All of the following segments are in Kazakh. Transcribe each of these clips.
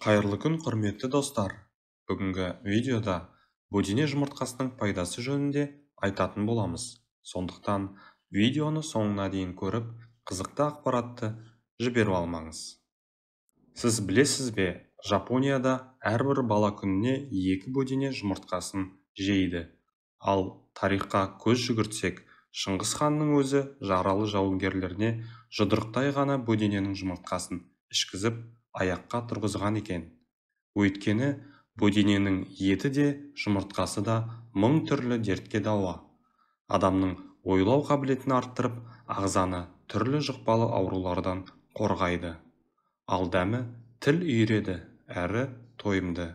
Қайырлы күн, құрметті достар! Бүгінгі видеода бөдене жұмыртқасының пайдасы жөнінде айтатын боламыз. Сондықтан видеоны соңына дейін көріп, қызықты ақпаратты жіберіп алмаңыз. Сіз білесіз бе, Жапонияда әрбір бала күніне 2 бөдене жұмыртқасын жейді. Ал тарихқа көз жүгіртсек, Шыңғыс ханның өзі жаралы жауынгерлеріне жұдырықтай ғана бөдененің жұмыртқасын ішкізіп, аяққа тұрғызған екен. Өйткені бөдененің еті де, жұмыртқасы да мың түрлі дертке дауа. Адамның ойлау қабілетін арттырып, ағзаны түрлі жұқпалы аурулардан қорғайды. Ал дәмі тіл үйіреді, әрі тойымды.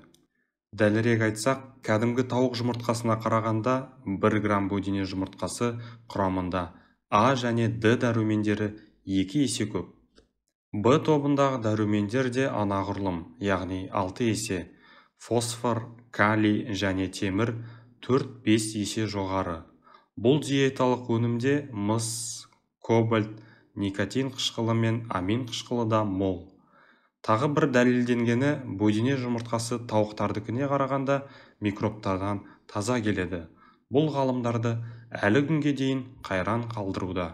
Дәлірек айтсақ, кәдімгі тауық жұмыртқасына қарағанда 1 грамм бөдене жұмыртқасы құрамында А және Д дәрумендері 2 есе көп. Б тобындағы дәрумендер де анағұрлым, яғни 6 есе, фосфор, калий және темір 4-5 есе жоғары. Бұл диеталық өнімде мыс, кобальт, никотин қышқылы мен амин қышқылы да мол. Тағы бір дәлелденгені, бөдене жұмыртқасы тауықтардікіне қарағанда микробтардан таза келеді. Бұл ғалымдарды әлі күнге дейін қайран қалдыруда.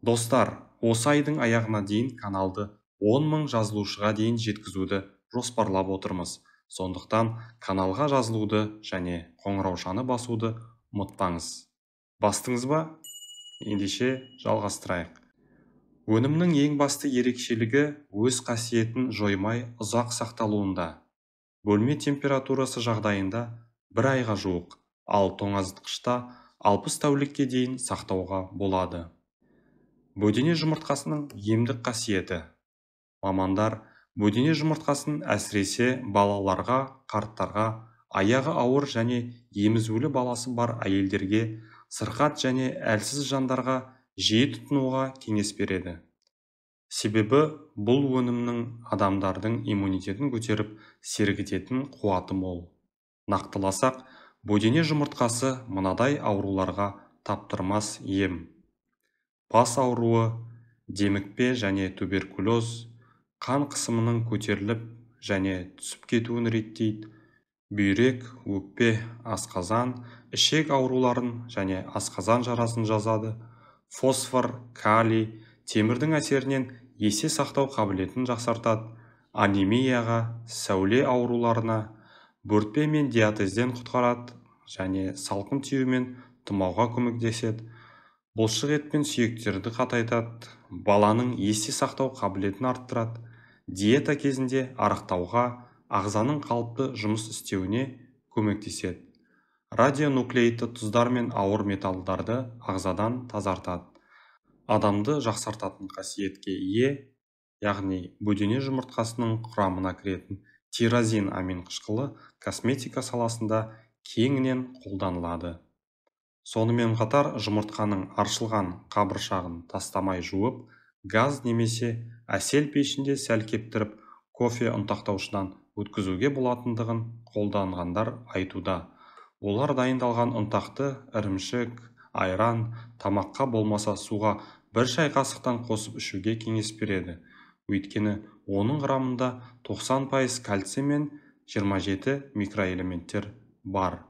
Достар, осы айдың аяғына дейін каналды 10 мың жазылушыға дейін жеткізуді жоспарлап отырмыз. Сондықтан каналға жазылуды және қоңыраушаны басуды ұмытпаңыз. Бастыңыз ба? Ендеше жалғастырайық. Өнімнің ең басты ерекшелігі өз қасиетін жоймай ұзақ сақталуында. Бөлме температурасы жағдайында 1 айға жуық, ал тоңазытқышта 60 тәулікке дейін сақтауға болады. Бөдене жұмыртқасының емдік қасиеті. Мамандар бөдене жұмыртқасын әсіресе балаларға, қарттарға, аяғы ауыр және емізулі баласы бар әйелдерге, сырқат және әлсіз жандарға жиі тұтынуға кеңес береді. Себебі бұл өнімнің адамдардың иммунитетін көтеріп, сергітетін қуаты мол. Нақтыласақ, бөдене жұмыртқасы мынадай ауруларға таптырмас ем: бас ауруы, демікпе және туберкулез, қан қысымының көтеріліп және түсіп кетуін реттейді, бүйрек, өкпе, асқазан, ішек ауруларын және асқазан жарасын жазады, фосфор, калий, темірдің әсерінен есе сақтау қабілетін жақсартады, анемияға, сәуле ауруларына, бөртпе мен диатезден құтқарады және салқын тию мен тұмауға көмектеседі, бұлшық ет пен сүйектерді қатайтады, баланың есте сақтау қабілетін арттырады, диета кезінде арықтауға, ағзаның қалыпты жұмыс істеуіне көмектеседі. Радионуклеидті тұздар мен ауыр металдарды ағзадан тазартады. Адамды жақсартатын қасиетке ие, яғни бөдене жұмыртқасының құрамына кіретін тирозин амин қышқылы косметика саласында кеңінен қолданылады. Сонымен қатар жұмыртқаның аршылған қабыршағын тастамай жуып, газ немесе әсел пешінде сәл кептіріп, кофе ұнтақтаушыдан өткізуге болатындығын қолданғандар айтуда. Олар дайындалған ұнтақты ірімшік, айран, тамаққа болмаса суға 1 шай қасықтан қосып ішуге кеңес береді. Өйткені оның құрамында 90% кальций мен 27 микроэлементтер бар.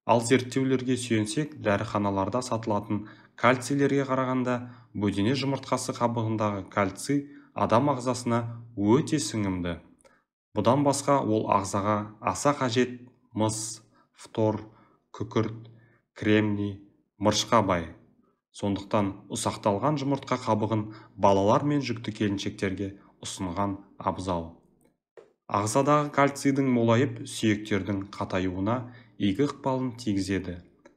Ал зерттеулерге сүйенсек, дәріханаларда сатылатын кальцийлерге қарағанда бөдене жұмыртқасы қабығындағы кальций адам ағзасына өте сіңімді. Бұдан басқа ол ағзаға аса қажет мыс, фтор, күкірт, кремний, мырышқа бай. Сондықтан ұсақталған жұмыртқа қабығын балалар мен жүкті келіншектерге ұсынған абзал. Ағзадағы кальцийдің молайып, сүйектердің қатаюына игі ықпалын тигізеді.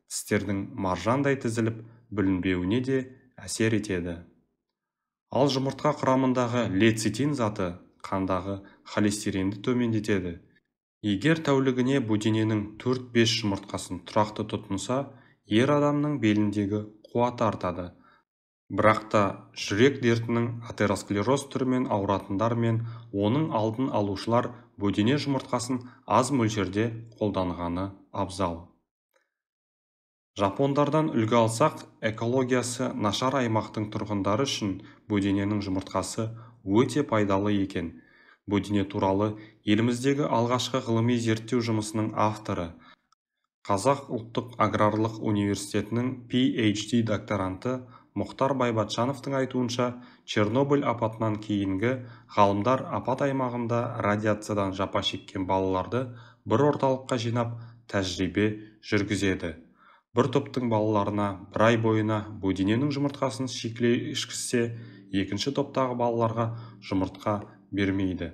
Тістердің маржандай тізіліп, бүлінбеуіне де әсер етеді. Ал жұмыртқа құрамындағы лецитин заты қандағы холестеринді төмендетеді. Егер тәулігіне бөдененің 4-5 жұмыртқасын тұрақты тұтынса, ер адамның беліндегі қуаты артады. Бірақ та жүрек дертінің атеросклероз түрімен ауыратындар мен оның алдын алушылар бөдене жұмыртқасын аз мөлшерде қолданғаны абзал. Жапондардан үлгі алсақ, экологиясы нашар аймақтың тұрғындары үшін бөдененің жұмыртқасы өте пайдалы екен. Бөдене туралы еліміздегі алғашқы ғылыми зерттеу жұмысының авторы, Қазақ ұлттық аграрлық университетінің PhD докторанты Мұхтар Байбатшановтың айтуынша, Чернобыль апатынан кейінгі ғалымдар апат аймағында радиациядан жапа шеккен балаларды бір орталыққа жинап тәжірибе жүргізеді. Бір топтың балаларына бір ай бойына бөдененің жұмыртқасын шикілей ішкізсе, екінші топтағы балаларға жұмыртқа бермейді.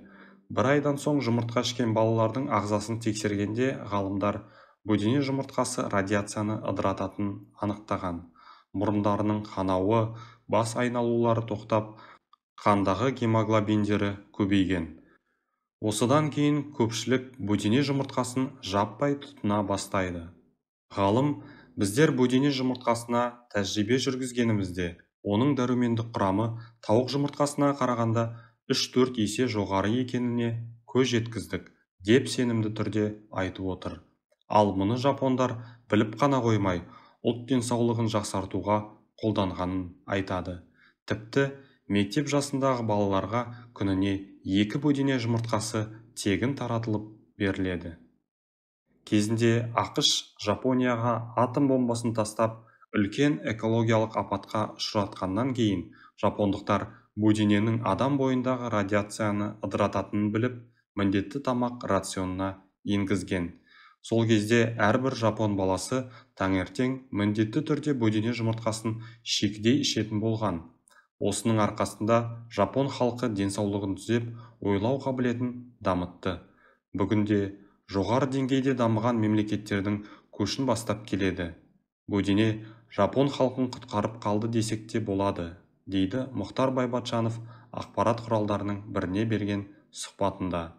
Бір айдан соң жұмыртқа ішкен балалардың ағзасын тексергенде ғалымдар бөдене жұмыртқасы радиацияны ыдырататынын анықтаған. Мұрындарының қанауы, бас айналулары тоқтап, қандағы гемоглобиндері көбейген. Осыдан кейін көпшілік бөдене жұмыртқасын жаппай тұтына бастайды. Ғалым, біздер бөдене жұмыртқасына тәжірибе жүргізгенімізде, оның дәрумендік құрамы тауық жұмыртқасына қарағанда 3-4 есе жоғары екеніне көз жеткіздік, деп сенімді түрде айтып отыр. Ал мұны жапондар біліп қана қоймай, ұлт денсаулығын жақсартуға қолданғанын айтады. Тіпті мектеп жасындағы балаларға күніне 2 бөдене жұмыртқасы тегін таратылып беріледі. Кезінде АҚШ Жапонияға атом бомбасын тастап, үлкен экологиялық апатқа ұшыратқаннан кейін жапондықтар бөдененің адам бойындағы радиацияны ыдырататынын біліп, міндетті тамақ рационына енгізген. Сол кезде әрбір жапон баласы таңертең міндетті түрде бөдене жұмыртқасын шикідей ішетін болған. Осының арқасында жапон халқы денсаулығын түзеп, ойлау қабілетін дамытты. Бүгінде жоғары деңгейде дамыған мемлекеттердің көшін бастап келеді. Бөдене жапон халқын құтқарып қалды десек те болады, дейді Мұхтар Байбатшанов ақпарат құралдарының біріне берген сұхбатында.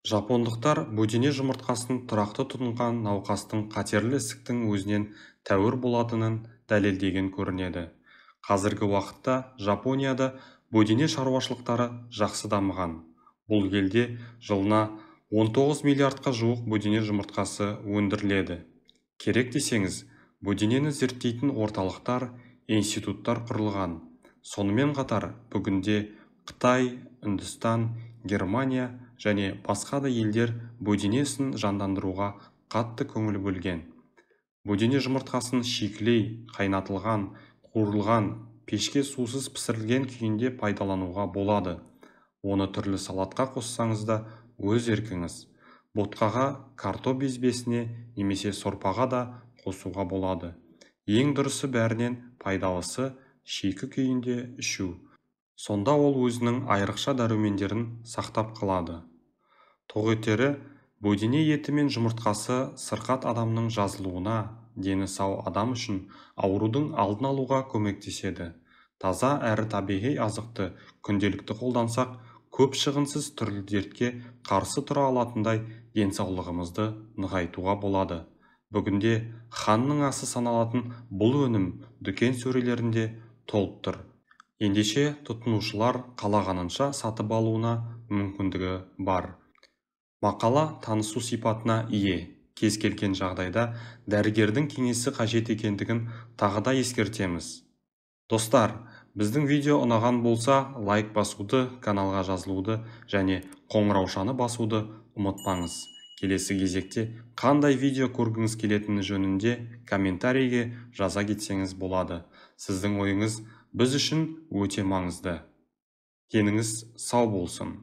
Жапондықтар бөдене жұмыртқасын тұрақты тұтынған науқастың қатерлі ісіктің өзінен тәуір болатынын дәлелдеген көрінеді. Қазіргі уақытта Жапонияда бөдене шаруашылықтары жақсы дамыған. Бұл елде жылына 19 миллиардқа жуық бөдене жұмыртқасы өндіріледі. Керек десеңіз, бөденені зерттейтін орталықтар, институттар құрылған. Сонымен қатар бүгінде Қытай, Үндістан, Германия және басқа да елдер бөдене ісін жандандыруға қатты көңіл бөлген. Бөдене жұмыртқасын шикілей, қайнатылған, қуырылған, пешке сусыз пісірілген күйінде пайдалануға болады. Оны түрлі салатқа қоссаңыз да өз еркіңіз. Ботқаға, картоп езбесіне немесе сорпаға да қосуға болады. Ең дұрысы бәрінен пайдалысы шикі күйінде ішу. Сонда ол өзінің айрықша дәрумендерін сақтап қалады. Тоғетері, бөдене еті мен жұмыртқасы сырқат адамның жазылуына, дені сау адам үшін аурудың алдын алуға көмектеседі. Таза әрі табиғи азықты күнделікті қолдансақ, көп шығынсыз түрлі дертке қарсы тұра алатындай денсаулығымызды нығайтуға болады. Бүгінде ханның асы саналатын бұл өнім дүкен сөрелерінде толып тұр. Ендеше тұтынушылар қалағанынша сатып алуына мүмкіндігі бар. Мақала танысу сипатына ие. Кез келген жағдайда дәрігердің кеңесі қажет екендігін тағы да ескертеміз. Достар, біздің видео ұнаған болса, лайк басуды, каналға жазылуды және қоңыраушаны басуды ұмытпаңыз. Келесі кезекте қандай видео көргіңіз келетіні жөнінде комментарийге жаза кетсеңіз болады. Сіздің ойыңыз біз үшін өте маңызды. Деніңіз сау болсын.